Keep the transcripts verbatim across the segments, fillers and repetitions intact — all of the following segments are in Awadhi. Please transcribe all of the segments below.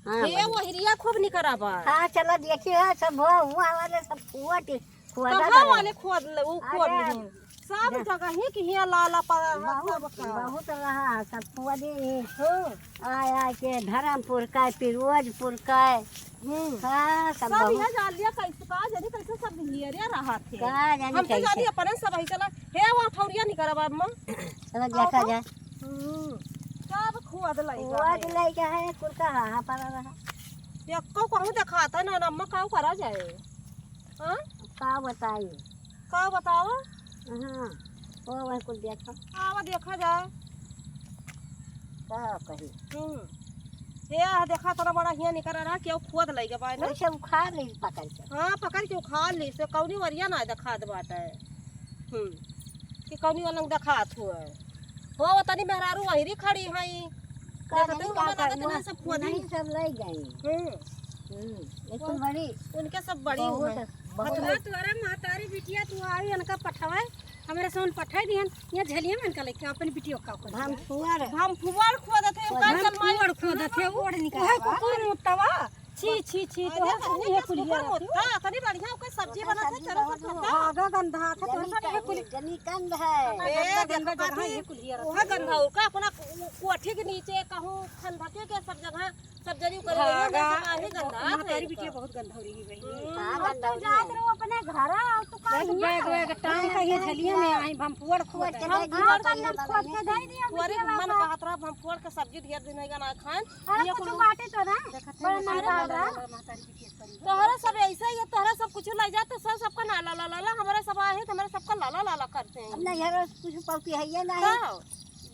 हाँ, हे, बढ़िया। वहिरिया खूब निकरा बा। हाँ, चला देखी, हाँ, सब हुआ, हुआ वाले सब हुआ टी-, हुआ कहाँ दादा वाले रे। खोद ले, उ खोद अरे, ले। सब जा। जगह ही कि हियाँ लाला पड़ा है, बहुत, सब का। बहुत रहा, सब हुआ दे। हाँ। आय, आय के धर्मपुर का, पिरोजपुर का। हम्म। हाँ, सब सब बहुत। यहाँ जान लिया, कैसे का, जनी कैसे सब हियरे रहा थे। का जानी हम तो कैसे। जानी अपने सब ही चला, हे, वो थौड़िया निकरा बा, अम्मा। चला देखा जाए। हम्म, सब खोद लइका खोद है। लइका है, कुल का हाहा पड़ा रहा। ये को कहूँ देखाता ना, अम्मा का करा जाए? हाँ? का बताई? का बतावा? हाँ, वो वह कुल देखा। आवा देखा जाए। का कही? हम्म। ये आ देखा, तोरा बड़ा हियाँ निकरा रहा, केहू खोद लइका बा ना? वैसे उखाड़ ली पकड़ के। हाँ, पकड़ के उखाड़ ली, से कौनी वरिया ना देखात बाटे। हम्म। कि कौनी वाला देखात हुआ। हो, वो तनी मेहरारू वहिरी खड़ी हई। का देखते नहीं, हो, का हमें लागत करबो? नहीं, सब खोदी। नहीं, सब ले गई। हम्म। हम्म, लेकिन वो बड़ी उनके सब बड़ी बहुत, हुए। बहुत। हतवा तोरा महतारी बिटिया तू आई, इनका पठवाए, हमरे सोन पठाई दिहन, ये झलिया में इनका लेके अपन बिटिया का कर भमफुअर। भमफुअर खोदत है, भमफुअर खोदत है, ओढ़ निकाल। वह कुकुर मुतवा। छी, छी, छी, अरे, तोहर सब तनी ये कुल कुकुर हिया मुत्ता, तनी बढ़िया ओकर सब्जी बनत है, चलो सब खाता। आगा गंधा था, तोहर सब ये कुल जनी कंद है। ए, गंदा, गंदा देखो जगह बाबू, ये कुल हिया ओहे गंधा ओकर अपना को-, कोठी के नीचे कहूँ खंधके के सब जगह सब जनी ओकर भागा, सब आहे गंधा महतारी है। बिटिया बहुत गंधौरी ही बहिनी। हम्म। का हम तो गंधौरी जात है? रहो अपने घर, और तू का बस हियाँ बैग, बैग टांग के ये झलिया में आई, भमफुअर खोद खोद के है। दे दी, हाँ, बटन खोद के दे दी, हम तोहरे बिटिया मन बाबा। कहत रहा, भमफुअर के सब्जी ढेर दिन होइगा ना खान। अरे ये कुछ कुल बाटे तो ना, देखत बड़ा है, मन अरे का बड़ा रहा। बड़ा महतारी बिटिया करी। तोहरा सब ऐसे ही है, तोहरा सब कुछ लग जाए तो सब सबका ना ला ला ला ला, हमारे सब आहे तो हमारे सबका ला ला ला ला करते हैं। अब नहीं है, कुछ पौती है ये ना है। तो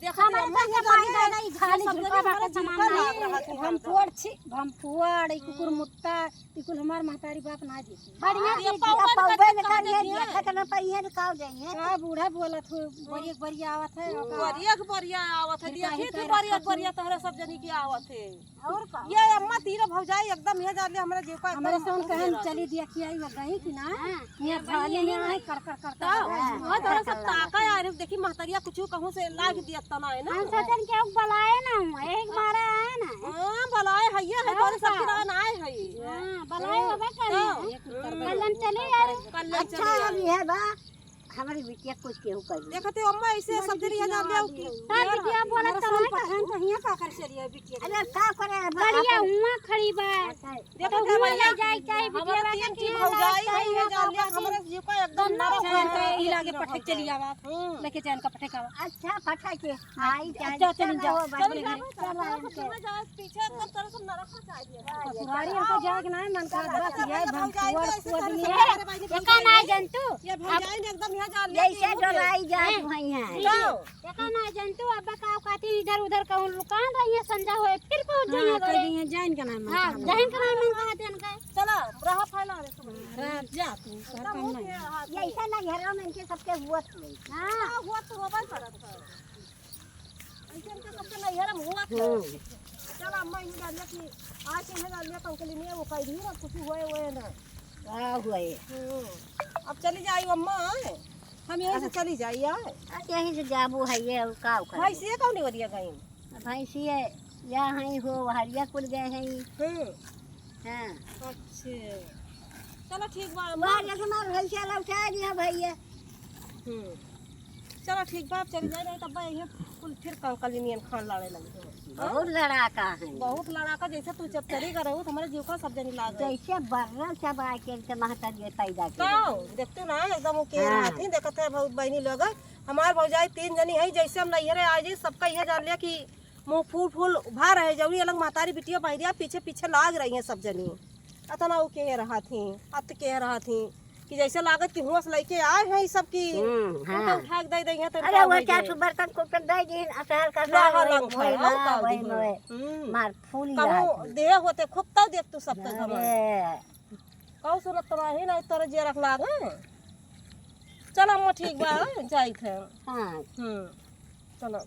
देखत हमारे रहो, पास ये तो पानी नहीं, नहीं, खाली सब झुका जगह बाटे हमारे सामान झुका नहीं। लाग रहा है। भमफुअर छी, भमफुअर, ई कुकुर हम्म। मुत्ता, ई कुल हमार महतारी बाप ना देती। बढ़िया ये चीज, पौवा पौवा निकल निकल के ये देखिए। देखा करना पइहे निकाल जाइए। का बूढ़ा बोलत हो, बड़ी एक बड़ी आवत है, हम्म, ओका। बड़ी एक बड़ी आवत है, फिर देखिए काहे तू का बड़ी एक रखत बड़ी हो? तोहरे सब जनी की आवत है। और का? ये अम्मा तीनों भौजाई एकदम ये जान ले, हमरा जीव का हमारे एकदम सोन कहन चली दिया कि आई गई कि ना, हाँ, ये ये झाली में बढ़िया आई है। कर, कर, कर, कर। तो, हाँ, हाँ, तोरा सब ताका यार, देखी महतरिया कुछ कहूँ से लाग दिया तना है ना। हम सोचन कि अब बलाए ना हूँ, एक बार आए ना। हाँ, बलाए है, ये है, और तोरे सब का? किरान आए है। हाँ, बलाए हाँ, होबे करे। तो? कल हम चले यार। कल हम अच्छा, चले अब यार। ये बा, हमारी बिटिया कुछ केहू कर ली। देखते हो अम्मा, ऐसे हमारी सब जनी बिटिया यहाँ आ जाओ गई। कि का बिटिया बोलत हमारा तो है? पठान तो हियाँ का कर चली है बिटिया। अरे का करे अब बढ़िया आप हुआ खड़ी बा। अच्छा। देखो तो हुआ ले जाए चाहे हमारा बिटिया तीन के की भौजाई है, ये जान ले, हमारे जी को एकदम नरक चैन का है। इलाके पटक चली आवा। हम्म। लेके चैन का पटक आवा। अच्छा, पटक के। आई अच्छा, चल, चल, चल, जाओ, चल, बाबू, चल, चल, चल, चल, चल, पीछे एकदम तरह से नरक में जाए दिया। ससुरारी हमको जाए के नाहीं मन करत, बस ये भमपुअर खोद लिए। एका ना जंतु। ये भौजाई ने एकदम यहाँ जान लिया कि जैसे डोलाई जात हैं। भई हैं। जाओ। एका ना जंतु, अब का कहती इधर उधर कहूँ लुकान रही है, संजा होए, फिर पहुँच हाँ, जाइए कह घरे। दिए, जाइन के नाहीं मन हाँ, करत। जाइन के नाहीं मन करत इनका। चला, रहा फैला रे सब। रहा, जा तू, कर एकदम काम नहीं। ये ऐसा ना घरों में इनके सबके हुआ तो। हाँ। हाँ, हुआ तो होबे करत है। ऐसे इनके सबके नैहर में हुआ तो। हम्म। चल अम्मा, इन्हें जान लिया कि आज इन्हें जान लिया, कंकली में वो कह दी ना, कुछ हुए, हुए ना। का हुए? हम्म। अब चली जाई अम्मा, हम यहीं से चली जाई, आए। अब यहीं से जाबू है ये, और का उखाड़ भैंसिया कौन वरिया गई? भैंसिया या हैं हो, हरिया कुल गए हैं। हम्म। हाँ। अच्छा। चलो ठीक बा, अम्मा। वाह, जैसे हमार भैंसिया लौटा दिया भैया। हम्म। चलो ठीक बा, अब चली जाए, नहीं तब ये कुल फिर कंकली नियन खान लड़े लगी। बहुत लड़ाका है। बहुत लड़ाका, जैसे तू जब चली गई रहू, तो हमारे जीव का सब जनी लाग गई। जैसे बर्रा चबा के इनके महतारी पैदा की तो रही। देखते ना, एकदम वो के हाँ। रहती, देखते हैं बहुत बहनी लोग। हमार भौजाई तीन जनी है, जैसे हम नैहरे आ जाई, सबका यह जान लिया कि मुँह फूल फूल भा रहे, जौनी अलग महतारी बिटिया बहिरिया पीछे पीछे लाग रही हैं सब जनी। अतना उ के रहा थी, अत के रहा थी कि जैसे लागत कि हुआं से लइके आए हैं ई सब की। हम्म, उनका हाँ। उठा के दे दे हैं तो अरे, उनका वो वही चार है। ठो बर्तन कुर्तन दे दी, अतहर का लहा साग लंग वही, है, और हाँ, का वही दी? में। हम्म। मार फूल कहूँ रहा थी। देह होते खूब तब देख तू सबके घर में। अरे। कहूँ सुनत तो रही नहीं, तोरे जे रख लाग, हैं? चल अम्मा, ठीक बा, जाइत है। हाँ। हम्म। चलो।